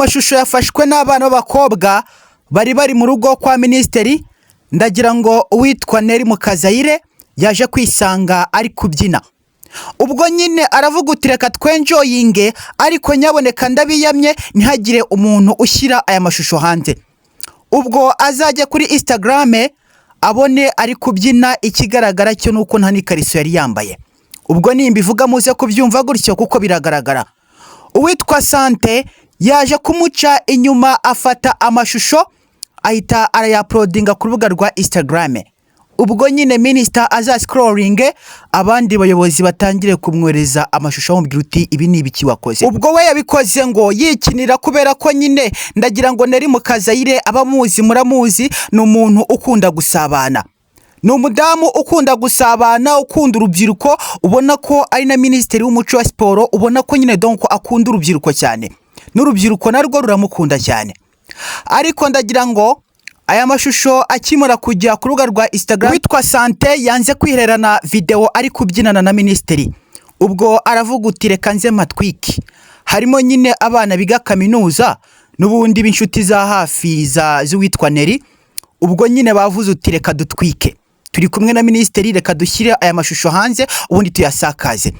Mashusho yafashwe n'abana b'abakobwa bari mu rugo kwa minisitiri. Ndagira ngo uwitwa Nelly Mukazayire yaje kwisanga ari kubyina. Ubwo nyine aravuga uti: "Reka twenjoyinge, ariko nyaboneka ndabiyamye, ntihagire umuntu ushyira aya mashusho hanze." Ubwo azajya kuri Instagram abone ari kubyina. Ikigaragara cyo ni uko nta n'ikariso yari yambaye. Ubwo nimba ivuga muze kubyumva gutyo kuko biragaragara. Uwitwa Sante yaje kumuca inyuma, afata amashusho, ahita arayauploadinga ku rubuga rwa Instagram. Ubwo nyine minisita azascrollinge, abandi bayobozi batangire kumwohereza amashusho bamubwira uti: "Ibi ni ibiki wakoze?" Ubwo we yabikoze ngo yikinira, kubera ko nyine ndagira ngo Nelly Mukazayire, abamuzi muramuzi, ni umuntu ukunda gusabana, ni umudamu ukunda gusabana, ukunda urubyiruko. Ubona ko ari na minisitiri w'umuco wa siporo, ubona ko nyine donc akunda urubyiruko cyane, n'urubyiruko narwo ruramukunda cyane. Ariko ndagira ngo aya mashusho akimara kujya ku rubuga rwa Instagram, witwa Sante yanze kwihererana videwo ari kubyinana na minisitiri. Ubwo aravuga uti: "Reka nze matwiki." Harimo nyine abana biga kaminuza n'ubundi b'inshuti za hafi za z'uwitwa Nelly. Ubwo nyine bavuze uti: "Reka dutwike, turi kumwe na minisitiri, reka dushyire aya mashusho hanze ubundi tuyasakaze."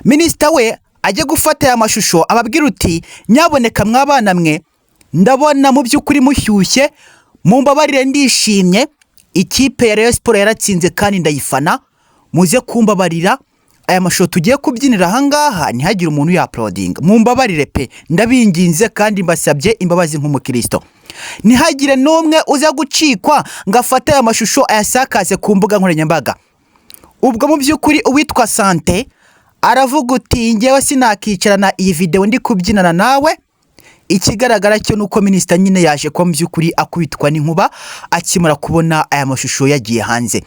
Minisita we ajye gufata aya mashusho, ababwira uti: "Nyaboneka mwabana mwe, ndabona mu by'ukuri mushyushye, mumbabarire, ndishimye, ikipe ya Rayon Sports yaratsinze kandi ndayifana, muze kumbabarira, aya mashusho tugiye kubyinira ahangaha ntihagire umuntu uyauploadinga, mumbabarire pe, ndabinginze kandi mbasabye imbabazi nk'umukristo, ntihagire n'umwe uza gucikwa ngo afate aya mashusho ayasakaze ku mbuga nkoranyambaga." Ubwo mu by'ukuri uwitwa Sante aravuga uti: "Ngewe sinakicarana iyi videwo ndi kubyinana nawe." Ikigaragara cyo ni uko minisita nyine yaje kuba mu by'ukuri akubitwa n'inkuba akimara kubona aya mashusho yagiye hanze.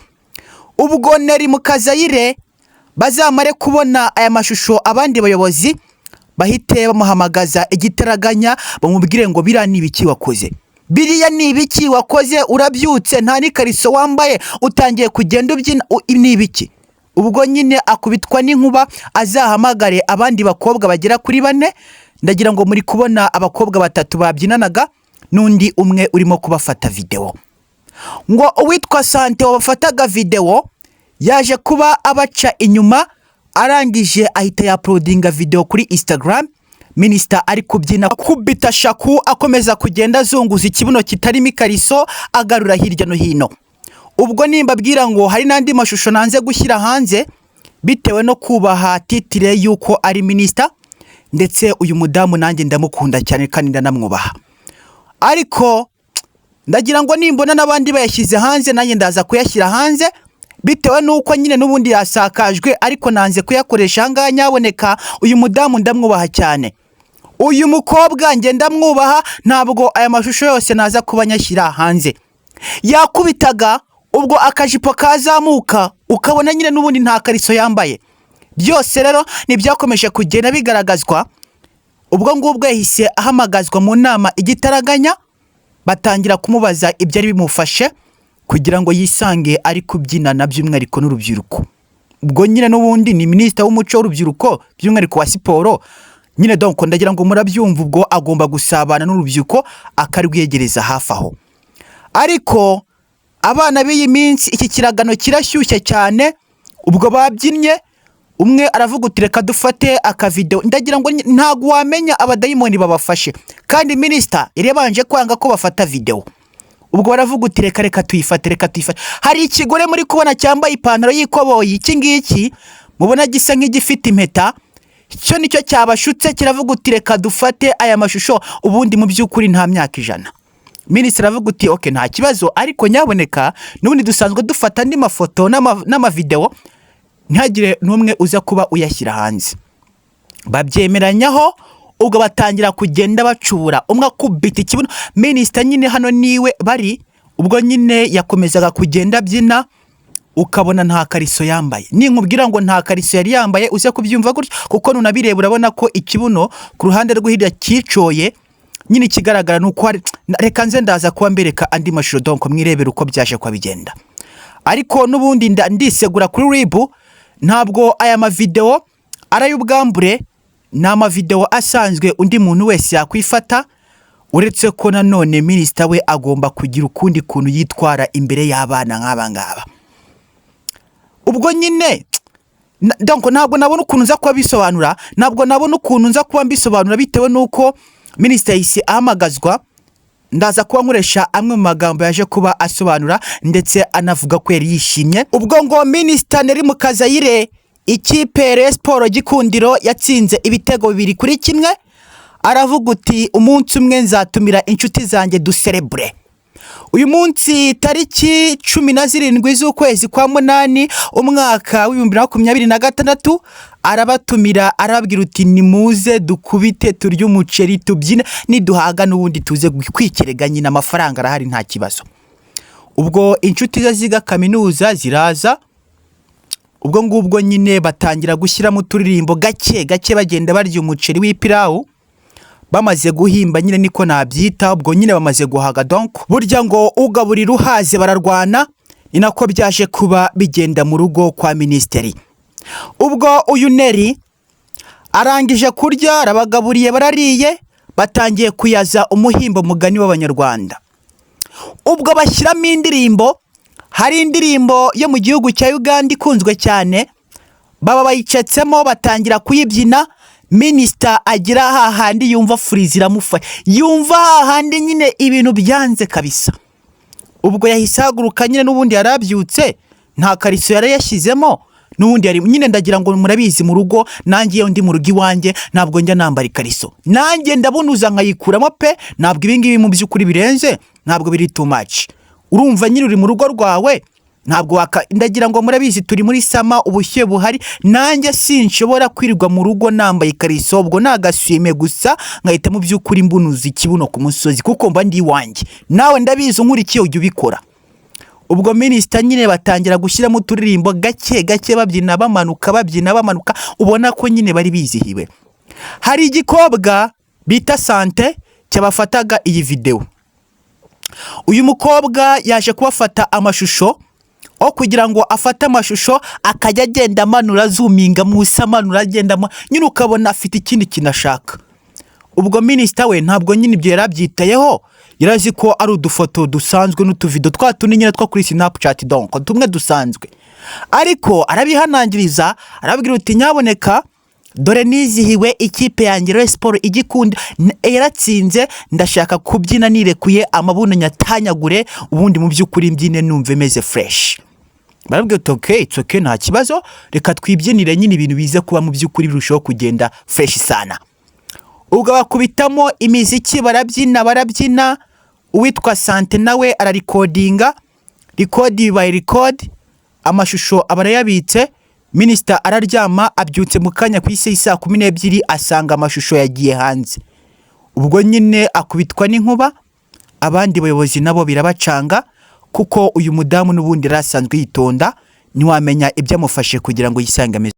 Ubwo Nelly Mukazayire bazamare kubona aya mashusho, abandi bayobozi bahite bamuhamagaza igitaraganya, bamubwire ngo: "Biriya ni ibiki wakoze? Biriya ni ibiki wakoze? Urabyutse nta n'ikariso wambaye, utangiye kugenda ubyina, ni ibiki?" Ubwo nyine akubitwa n'inkuba, azahamagare abandi bakobwa bagera kuri bane. Ndagira ngo muri kubona abakobwa batatu babyinanaga n'undi umwe urimo kubafata videwo. Ngo uwitwa Sante wabafataga videwo yaje kuba abaca inyuma, arangije ahita yauploadinga videwo kuri Instagram, minisita ari kubyina, akubita shaku, akomeza kugenda azunguza ikibuno kitarimo ikariso, agarura hirya no hino. Ubwo nimbabwira ngo hari n'andi mashusho nanze gushyira hanze bitewe no kubaha titre y'uko ari minisita, ndetse uyu mudamu nanjye ndamukunda cyane kandi ndanamwubaha, ariko ndagira ngo nimbona n'abandi bayashyize hanze nanjye ndaza kuyashyira hanze, bitewe n'uko nyine n'ubundi yasakajwe, ariko nanze kuyakoresha ahangaha. Nyaboneka, uyu mudamu ndamwubaha cyane, uyu mukobwa njye ndamwubaha, ntabwo aya mashusho yose naza kuba nyashyira hanze. Yakubitaga, ubwo akajipo kazamuka, ukabona nyine n'ubundi nta kariso yambaye. Byose rero ntibyakomeje kugenda bigaragazwa. Ubwo ngubwo yahise ahamagazwa mu nama igitaraganya, batangira kumubaza ibyari bimufashe kugira ngo yisange ari kubyinana by'umwihariko n'urubyiruko. Ubwo nyine n'ubundi ni minisita w'umuco, w'urubyiruko, by'umwihariko wa siporo nyine, donc ndagira ngo murabyumva. Ubwo agomba gusabana n'urubyiruko, akarwegereza hafi aho. Ariko abana b'iyi minsi, iki kiragano kirashyushye cyane. Ubwo babyinnye, umwe aravuga uti: "Reka dufate akavidewo." Ndagira ngo ntabwo wamenya abadayimoni babafashe, kandi minisita yari yabanje kwanga ko bafata videwo. Ubwo baravuga uti: "Reka, reka tuyifate, reka tuyifate." Hari ikigore muri kubona cyambaye ipantaro y'ikoboyi, iki ngiki mubona gisa nk'igifite impeta, cyo nicyo cyabashutse, kiravuga uti: "Reka dufate aya mashusho ubundi mu by'ukuri nta myaka 100." Minisitiri aravuga uti: "Okay, nta kibazo, ariko nyaboneka n'ubundi dusanzwe dufata andi mafoto n'amavidewo, ntihagire n'umwe uza kuba uyashyira hanze." Babyemeranyaho. Ubwo batangira kugenda bacura, umwe akubita ikibuno. Minisita nyine hano niwe bari. Ubwo nyine yakomezaga kugenda abyina, ukabona nta kariso yambaye. Ninkubwira ngo nta kariso yari yambaye, uze kubyumva gutyo, kuko nunabireba urabona ko ikibuno ku ruhande rwo hirya cyicoye nyine. Ikigaragara ni uko hari, reka nze ndaza kuba mbereka andi mashusho, donc mwirebere uko byaje kuba bigenda. Ariko n'ubundi ndisegura kuri RIB, ntabwo aya mavidewo ari ay'ubwambure, ni amavidewo asanzwe undi muntu wese yakwifata. Uretse ko nanone minisita we agomba kugira ukundi kuntu yitwara imbere y'abana nk'aba ngaba. Ubwo nyine donc ntabwo nabona ukuntu nza kuba bisobanura, ntabwo nabona ukuntu nza kuba mbisobanura, bitewe n'uko minisita yahise ahamagazwa. Ndaza kuba nkoresha amwe mu magambo yaje kuba asobanura, ndetse anavuga ko yari yishimye. Ubwo ngo Minisita Nelly Mukazayire, ikipe Rayon Sports Gikundiro yatsinze ibitego 2-1, aravuga uti: "Umunsi umwe nzatumira inshuti zanjye duserebure." Uyu munsi, tariki 17 z'ukwezi kwa munani, umwaka w'2026, arabatumira, arababwira uti: "Nimuze dukubite, turye umuceri, tubyine, niduhaga n'ubundi tuze kwikirega nyine, amafaranga arahari, nta kibazo." Ubwo inshuti ze ziga kaminuza ziraza. Ubwo ngubwo nyine batangira gushyiramo uturirimbo gake gake, bagenda barya umuceri w'ipirawu, bamaze guhimba nyine, niko nabyita. Ubwo nyine bamaze guhaga. Donc burya ngo ugaburira uhaze bararwana, ni nako byaje kuba bigenda mu rugo kwa minisitiri. Ubwo uyu Nelly arangije kurya, arabagaburiye, barariye, batangiye kuyaza umuhimbo, mugani w'Abanyarwanda. Ubwo bashyiramo indirimbo. Hari indirimbo yo mu gihugu cya Uganda ikunzwe cyane, baba bayicetsemo, batangira kuyibyina. Minisita agira hahandi yumva furizi iramufashe, yumva hahandi nyine ibintu byanze kabisa. Ubwo yahise ahaguruka nyine, n'ubundi yarabyutse, nta kariso yari yashyizemo, n'ubundi yari nyine, ndagira ngo murabizi, mu rugo, nanjye iyo ndi mu rugo iwanjye ntabwo njya nambara ikariso, nanjye ndabunuza nkayikuramo pe. Ntabwo ibi ngibi mu by'ukuri birenze, ntabwo biri too much. Urumva nyine uri mu rugo rwawe, ntabwo waka, ndagira ngo murabizi, turi muri summer, ubushyuhe buhari, nanjye sinshobora kwirirwa mu rugo nambaye ikariso. Ubwo ni agaswime gusa, nkahita mu by'ukuri mbunuza ikibuno ku musozi, kuko mba ndi iwanjye. Nawe ndabizi unkurikiye ujya ubikora. Ubwo minisita nyine batangira gushyiramo uturirimbo gake gake, babyina bamanuka, babyina bamanuka, ubona ko nyine bari bizihiwe. Hari igikobwa bita Sante cyabafataga iyi videwo. Uyu mukobwa yaje kubafata amashusho, aho kugira ngo afate amashusho akajya agenda amanura, azuminga munsi, amanura, agenda nyine ukabona afite ikindi kintu ashaka. Ubwo minisita we ntabwo nyine ibyo yari abyitayeho, yari azi ko ari udufoto dusanzwe n'utuvido twa tundi nyine two kuri Snapchat, donc tumwe dusanzwe. Ariko arabihanangiriza, arababwira uti: "Nyaboneka dore nizihiwe, ikipe yanjye Rayon Sports igikunda yaratsinze, ndashaka kubyina nirekuye, amabuno nyatanyagure, ubundi mu by'ukuri mbyine numve meze fresh." Barabwira uti: "Okay, it's okay, nta kibazo, reka twibyinire nyine, ibintu bize kuba mu by'ukuri birushaho kugenda fresh sana." Ubwo bakubitamo imiziki, barabyina, barabyina. Uwitwa Sante nawe ararikodinga, record bibaye record, amashusho aba arayabitse. Minisita araryama, abyutse mu kanya ku isi saa 12, asanga amashusho yagiye hanze. Ubwo nyine akubitwa n'inkuba, abandi bayobozi nabo birabacanga, kuko uyu mudamu n'ubundi yari asanzwe yitonda, ntiwamenya ibyamufashe kugira ngo yisange ameze.